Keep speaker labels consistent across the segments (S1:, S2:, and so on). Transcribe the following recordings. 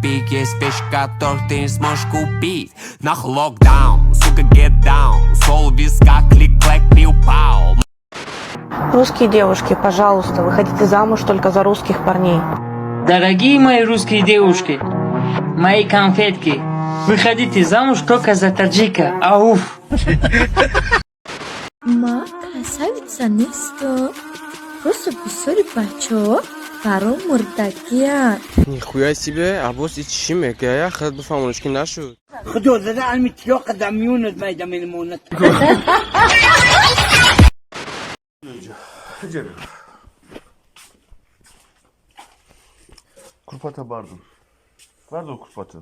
S1: тупик. Есть вещи, которых ты не сможешь купить. Нахуй локдаун, сука, get down. Сол виска, клик-клэк, пиу-пау.
S2: Русские девушки, пожалуйста, выходите замуж только за русских парней.
S3: Дорогие мои русские девушки, мои конфетки, выходите замуж только за таджика. Ауф!
S4: Ма красавица нестам. Просто бисёри бачаҳо баром мурдагиянд.
S5: Нихуя себе, аббос и чӣ мегӯя, худ бифаҳмониш, ки нашуд.
S6: Худо зада ами тиёқа да миёнат майда мемонад.
S7: Курпата бардум. Бардор курпата.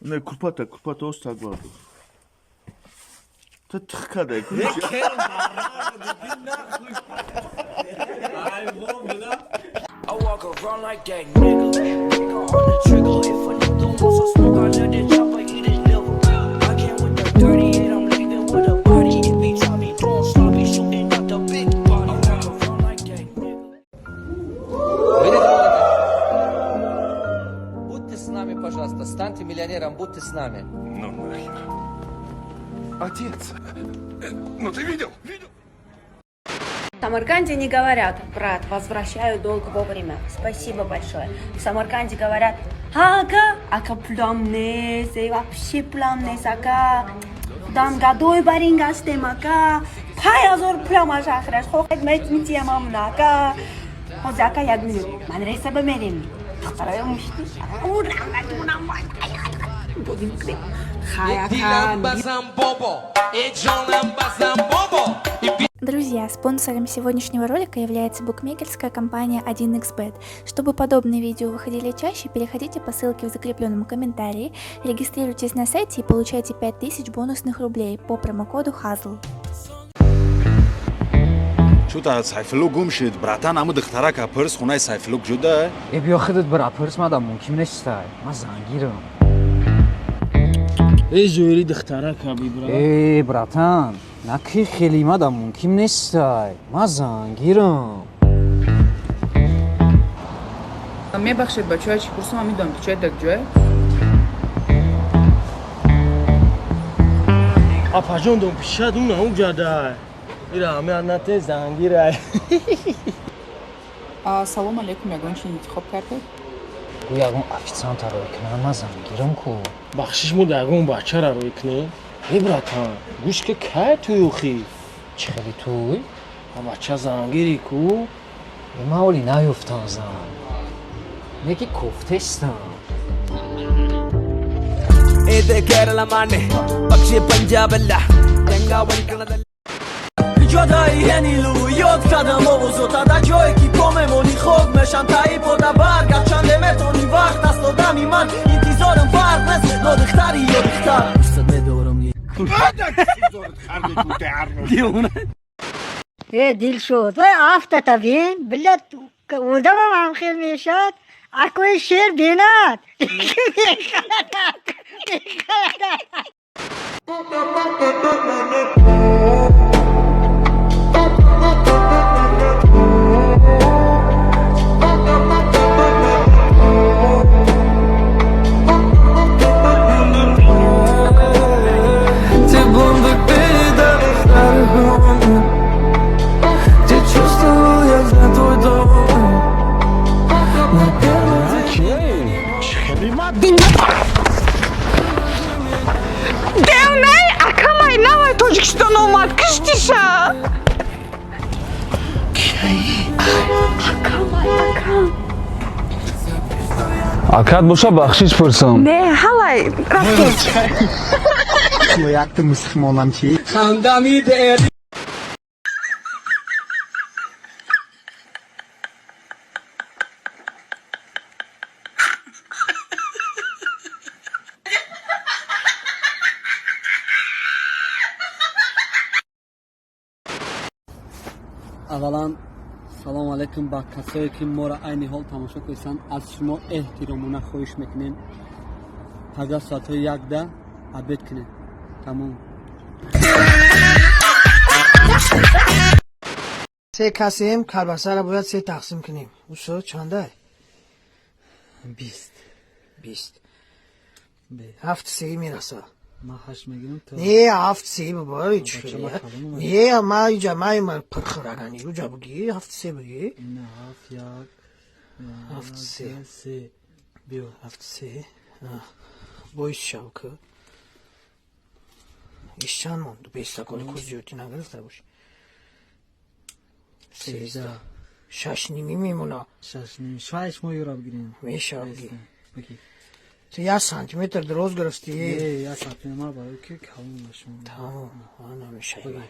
S7: Не, курпата, курпата остак бардор. Та тих кадай.
S8: I walk around like that nigga. Nigga on the trigger. If a nigga wants some smoke, I let the chopper eat his liver. I came with the 38, I'm leaving with a body. If he try me doing sloppy, shooting out the big body. I walk around like that nigga.
S9: Будьте с нами, пожалуйста, станьте миллионером, будьте с нами.
S7: Ну нахер. Отец. Ну ты видел? Видел?
S10: В Самарканде не говорят: «Брат, возвращаю долг вовремя. Спасибо большое». В Самарканде говорят: «Ака, ака пулам нест, вообще пулам нест, ака. Худам гадой барин гаштем, ака. 5000 пулам аш ахираш. Хохет мет митиям амна, ака. Ҳозир, ака, як минут. Мадраса бимерем. Духтароя мушти. Бозӣ мекунем. Хай, ака.
S11: Друзья, спонсором сегодняшнего ролика является букмекерская компания 1xBet. Чтобы подобные видео выходили чаще, переходите по ссылке в закрепленном комментарии, регистрируйтесь на сайте и получайте 5000 бонусных рублей по промокоду HAZL.
S12: Чута Сайфулло гум шид, братан, аму духтарака пирс, хонаи Сайфулло куҷода?
S9: Э, биё худат бира пирс, мадам мумкин нестай. Ма зангирам.
S13: Э, зоири духтарака бибра.
S9: Э, братан, наки хеле мадам мумкин нестай. Ма зангирам.
S14: Мебахшед, бачаҳо, чӣ пурсам, ман медонам, ки чай дар ҷое.
S13: Апаҷон, дом пишад уна уҷадай. Ира ҳаме анате зангирай.
S14: Салом алейкум, ягон чи интихоб кардед?
S9: Гӯ ягон официанта рой кунам, ма зангирам ку.
S13: Бахшиш, мо да ягон бачара рой кунем. Э, братан, гӯш ки, кай туй охи?
S9: Чӣ хели туй?
S13: Бача зангири ку.
S9: Э, ман оли наёфтам зан. Неки кофтестам.
S8: ഇത് കേരളമാണ്, പക്ഷേ പഞ്ചാബല്ല. തേങ്ങ വലിക്കണതല്ല.
S6: ҷодаи ҳенилу ёд кардам овозота да ҷое ки помемонӣ хок мешам таи пода барг гарчанде метонӣ вақт аст одами ман интизорам фарқ нест нодухтари ё духтар дӯстат медорам.
S15: Э, Дилшод, вай афтата бин, билят одамам ҳам хел мешад, акои шер бинад. Мехаладад, мехаладад.
S8: Ты бомбы передали в Где чувствовал я за твой дом. На первый.
S2: Девнай, акамай навай Тоҷикистон омад, киштиша. Акамай, акам.
S16: Акат боша, бахшиш пурсам.
S2: Не, ҳалай, рафтем.
S17: Якта мусулмонам чи?
S6: Хандами. Аввалан, салому алайкум ба касое, ки моро айни ҳол тамошо кунистанд. Аз шумо эҳтиромона хоҳиш мекунем, пага соатҳои 1-да обед кунед. Тамом.
S18: Се касем, колбасаро бояд се тақсим кунем. Устод, чандай?
S9: 20.
S18: 20. Ҳафт се мераса.
S9: Ман ҳашт мегирам то.
S18: Не, ҳафт се бобо, чӣ? Не, ма иҷа ма пирхирагани уҷа буги, ҳафт се буги.
S9: Не, ҳафт як.
S18: Ҳафт се.
S9: Се. Биё.
S18: Ҳафт се. Боис шав ки. Иш чанд монд? Бестаколи ку зиёдтӣ нагирифта бошӣ.
S9: 13.
S18: Шаш нимӣ мемона.
S9: Шаш нимӣ. Шаш мо юра бигирем.
S18: Мешава буги. Ту як сантиметр дароз гирифтӣ.
S9: Не, як сантиметр ман барои ки калон нашум.
S18: Тамом, намешава.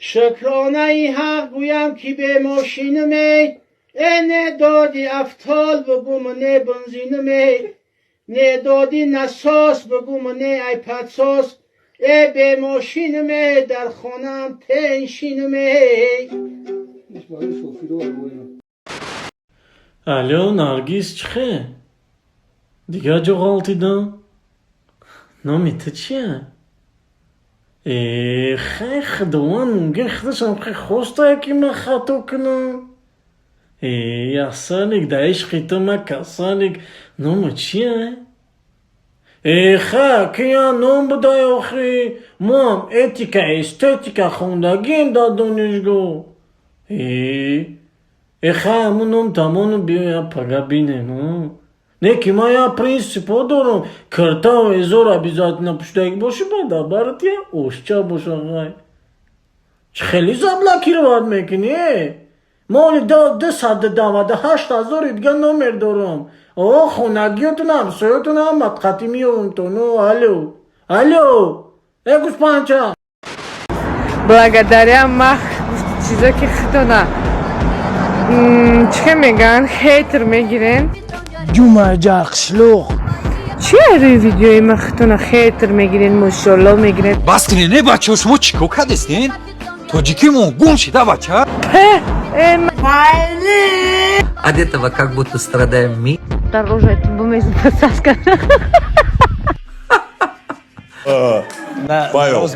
S19: Шукронаи ҳақ гӯям, ки бемошинаме, э не доди афтол бугуму, не бензинаме, не доди насос бугуму, не айпадсос, э бемошинаме, дар хонаам теншинаме.
S13: Алло, Наргиз, чӣ хел? Дигар ҷо ғалтидам? Номи ту чия? Э, хай, худованд мумкин худашам хай хостае, ки ман хато кунам. Э, ясалик, да ишқи ту ман касалик. Номи чия? Э, ха, кия ном будай охи? Моам этика, эстетика хондагием дар донишгоҳ. Э, э ха, ҳамун ном тамону биёя пага бинем. Не ки ман як принсипҳо дорам, киртау эзор обязательно пуштагӣ боши, баъд дар барат я ошча боша. Ғай, чӣ хеле заблокировать мекунӣ? Э, ма оли 298 ҳазори дига номер дорам. О, хонагиётун, ҳамсоётун ҳама қатӣ меёвумтон. Алло, алло, э, гӯспанча.
S14: Благодаря мах чизо ки худона чӣ мегӯянд, хейтер мегирен.
S19: Ҷумаҷа қишлоқ.
S14: Чи рӯи видеои ма худона хейтер мегирен, мошолло мегирен?
S12: Бас кунед, не, бачаҳо, шумо чӣ кор кардестен? Тоҷикимон гум шида, бача.
S20: От этого как будто страдаем мы.
S4: Дороже бумезпасаска.
S7: Павел,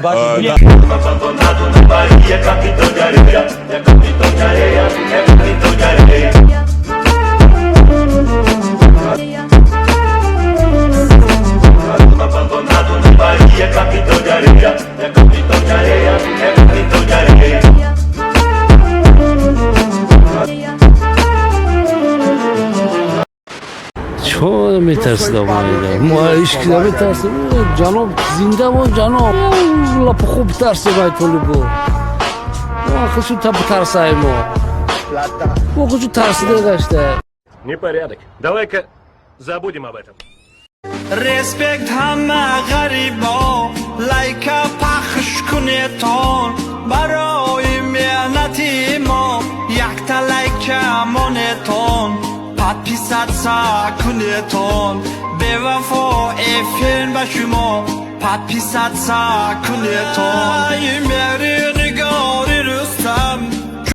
S16: Чо метарсидам? Мо ҳеч ки наметарсем, ҷаноб, зинда бо ҷаноб. Лапу хуб тарсем, ай толибо хушу та битарсай мо. Мо хушу тарсида гашта.
S21: Непорядок. Давай-ка забудем об этом.
S6: Респект ҳама ғарибо, лайка пахш кунетон барои меҳнати мо, якта лайка монетон, подписаться кунетон. Бевафо эфирн ба шумо, подписаться кунетон. Мери.